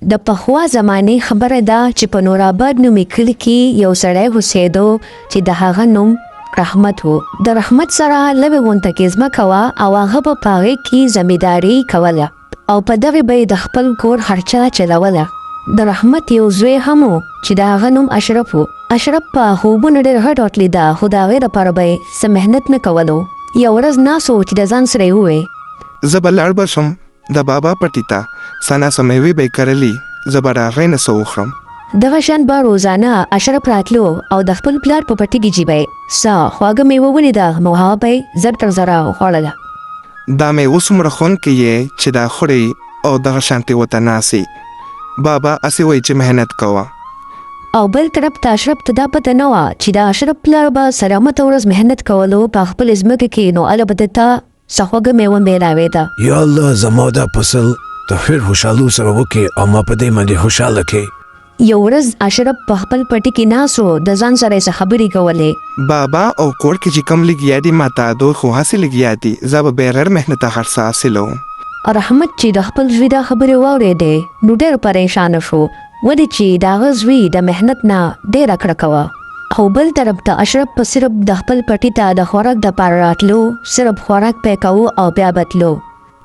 د پخوا زمانې خبره ده چې په نوراباد نومي کلي کې یو سړی اوسېدو چې د هغه نوم رحمت و. د رحمت سره لوې غونته کې ځمکه وه او هغه به په هغې کې زمینداري کوله او په دغې به یې د خپل کور خرچه چلوله. د رحمت یو زوی هم و چې د هغه نوم اشرف و. اشرف په خوبونو ډېر غټ وتلیده خو د هغې لپاره به یې څه محنت نه کولو. یوه ورځ ناست و چې د ځان سره یې وویل. زه به لاړ به شم د بابا پټي ته څه نا څه مېوې به یې کرلي، زه به د هغې نه څه وخورم. دغه شان به روزانه اشرف راتلو او د خپل پلار په پټي کې چې به یې څه خواږه مېوه ولیده نو هغه به یې زر تر زره خوړله. دا مېوه څومره خوند کوي چې دا خورې او دغه شانتې ورته ناست یې. بابا هسې وایي چې محنت کوه. او بل طرف ته اشرف ته دا پته نه وه چې د اشرف پلار به سلامته ورځ محنت کولو په خپلې ځمکې کې نو هله به ده ته څه خوږه مېوه مېلاوېده. یا الله زما دا فصل د ښېر خوشحالو سره وکې او ما په دې باندې خوشحاله کړې. یو ورځ اشرف په خپل پټي کې ناست و، د ځان سره یې څه خبرې کولې. بابا او کور کې چې کوم لګیا دي ماته دوی خو هسې لګیا دي، زه به بغیر محنته هر څه حاصلوم. رحمت چې د خپل زوی دا خبرې واورېدې نو ډېر پرېشانه شو، ولې چې د هغه زوی د محنت نه ډېره کرکه وه. خو بل طرف ته اشرف په صرف د خپل پټي ته د خوراک د پاره راتلو، صرف خوراک پې کوو او بیا به تلو.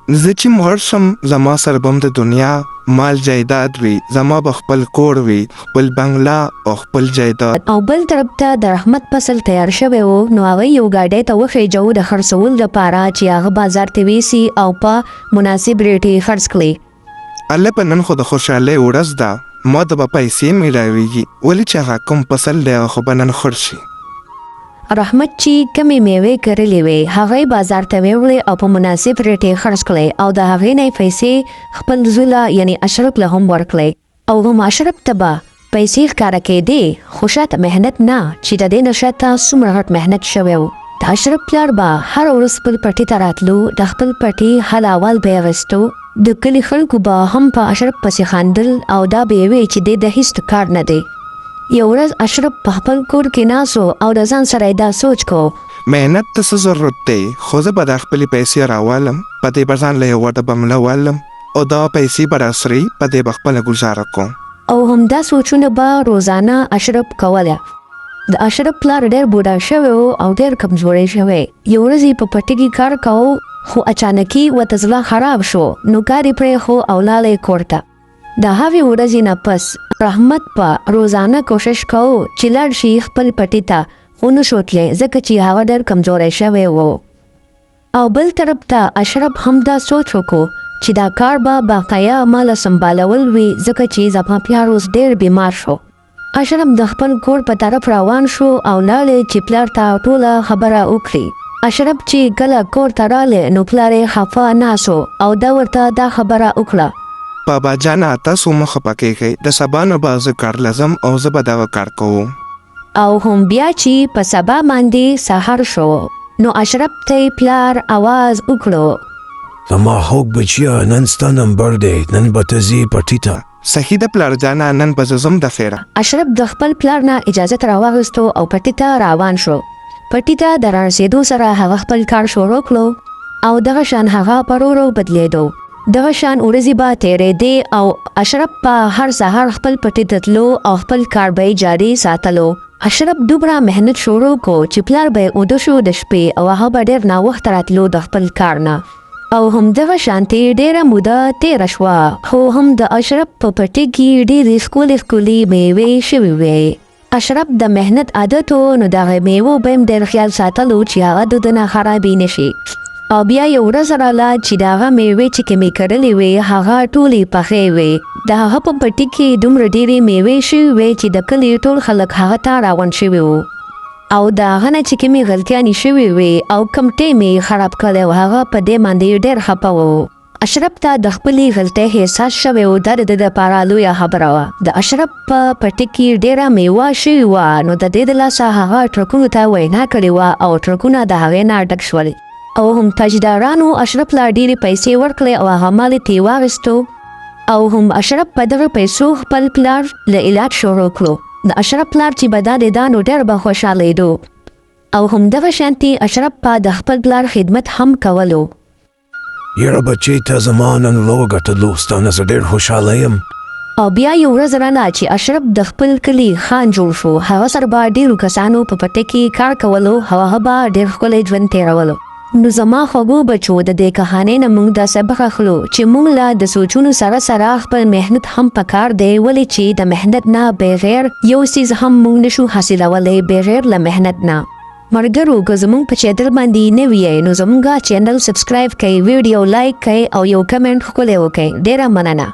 زه چې مړ شم زما سره به هم د دنیا مال جایداد وي، زما به خپل کور وي، خپل بنګله او خپل جایداد. او بل طرف ته د رحمت فصل تیار شوی وو نو هغه یو ګاډی ته وخیجوو د خرڅولو لپاره چې هغه بازار ته ویسي او په مناسب ریټ یې خرڅ کړي. الله په نن خو د خوشحالۍ ورځ ده ما ته به پیسې میلاویږي ولې چې هغه کوم فصل دی هغه خو به نن خړ شي. رحمت چي کومې میوې کرلې وې هغه یې بازار ته ویوړې او په مناسب ریټ یې خرڅ کړې او د هغې نه یې پیسې خپل زوی له یعنې اشرف له هم ورکړې او هم اشرف ته به پیسې ښکاره کېدې خو شاته محنت نه چې د دې نه شاته څومره غټ محنت شوی و. د اشرف پلار به هره ورځ خپل پټي ته راتلو، د خپل پټي حال احوال به یې اخیستو، د کلي خلکو به هم په اشرف پسې خاندل او دا به یې ویل چې دې د هیڅ کار نه دی. یو ورځ اشرف په خپل کور کې ناست و او د ځان سره یې دا سوچ کو. محنت ته څه ضرورت دی، خو زه به دا خپلې پیسې راوالم، په دې به ځان له یوه وړه بنګله والم او دا پیسې به راسري، په دې به خپله ګوزاره کوم. او همدا سوچونه به روزانه اشرف کوله. د اشرف پلار ډېر بوډا شوی و او ډېر کمزوری شوی. یو ورځ یې په پټي کې کار کاوه خو اچانکي ورته زړه خراب شو نو کار یې پرېښو او لاړی کور ته. د هغې ورځې نه پس رحمت په روزانه کوشش کاوه چې لاړ شي خپل پټي ته خو نه شو تللی ځکه چې هغه ډېر کمزوری شوی و. او بل طرف ته اشرف هم دا سوچ وکړو چې دا کار به باقایا ماله سمبالول وي ځکه چې زما پلار اوس ډېر بیمار شو. اشرف د خپل کور په طرف روان شو او لاړی چې پلار ته ټوله خبره وکړي. اشرف چې کله کور ته راغلی نو پلار یې خفه ناست و او ده ورته دا خبره وکړه. بابا جانه تاسو مه خفه کېږئ، د سبا نه به زه کار له ځم او زه به دغه کار کوم. او هم بیا چی په سبا باندی سحر شو نو اشرف ته یې پلار اواز وکړو. زما خوږ بچیه نن ستا نمبر دی نن به ته ځې پټي ته. صحیح ده پلار جانه نن به زه ځم د خیره. اشرف د خپل پلار نه اجازت راواخیستو او پټي ته راوان شو. پټي ته د رارسیدو سره هغه خپل کار شروع کړو او دغه شان هغه په رو رو بدلیدو. دغه شان ورځې به تېرېدې او اشرف به هر سهار خپل پټي ته تلو او خپل کار به یې جاري ساتلو. اشرف دومره محنت شروع کو چې پلار به یې اوده شو د شپې او هغه به ډېر ناوخته راتلو د خپل کار نه او هم دغه شانتې ډېره موده تېره شوه خو هم د اشرف په پټي کې ډېرې ښکلې ښکلې مېوې شوې وې. اشرف د محنت عادت و نو دغه میوو به هم ډېر خیال ساتلو چې هغه د ده نه خرابې نه شي او بیا یو ورځ راله چې د هغه میوې چې کومې کرلې وې هغه ټولې پخې وې. د هغه په پټي کې دومره ډېرې میوې شوې وې چې د کلي ټول خلک هغه ته راغونډ شوي وو او د هغه نه چې کومې غلطیانې شوې وې او کوم ټیم یې خراب کړی و هغه په دې باندې ډېر خپه و. اشرف ته د خپلې غلطۍ احساس شوی و، دا د ده لپاره لویه خبره وه. د اشرف په پټي کې ډېره مېوه شوې وه، نو د دې د لاسه هغه ټرکونو ته وینا کړې وه او ټرکونه د هغې نه ډک شول او هم تاجدارانو اشرف له ډېرې پیسې ورکړې او هغه مال یې ترې واخیستو او هم اشرف په دغه پیسو خپل پلار له علاج شروع کړو. د اشرف پلار چې به دا لیده نو ډېر به خوشحالېدو او هم دغه شانتې اشرف به د خپل پلار خدمت هم کولو. یاره بچی ته زما نن لوګه ته دوستانه زه ډیر خوشحاله یم. او بیا یو ورځ راله چې اشرف د خپل کلي خان جوړ شو. هغه سره به ډیرو کسانو په پټي کې کار کولو او هغه به ډیر ښکلی ژوند تیرولو. نو زما خوږو بچو، د دې کهانۍ نه مونږ دا سبق اخلو چې مونږ له د سوچونو سره سره خپل محنت هم پکار دی، ولې چې د محنت نه بغیر یو څیز هم مونږ نشو حاصلولی بغیر له محنت نه. ملګرو، که زمونږ په چینل باندې نوي یئ نو زمونږ چینل سبسکرایب کړئ، ویډیو لایک کړئ او یو کمنټ ښکلی وکړئ. ډیره مننه.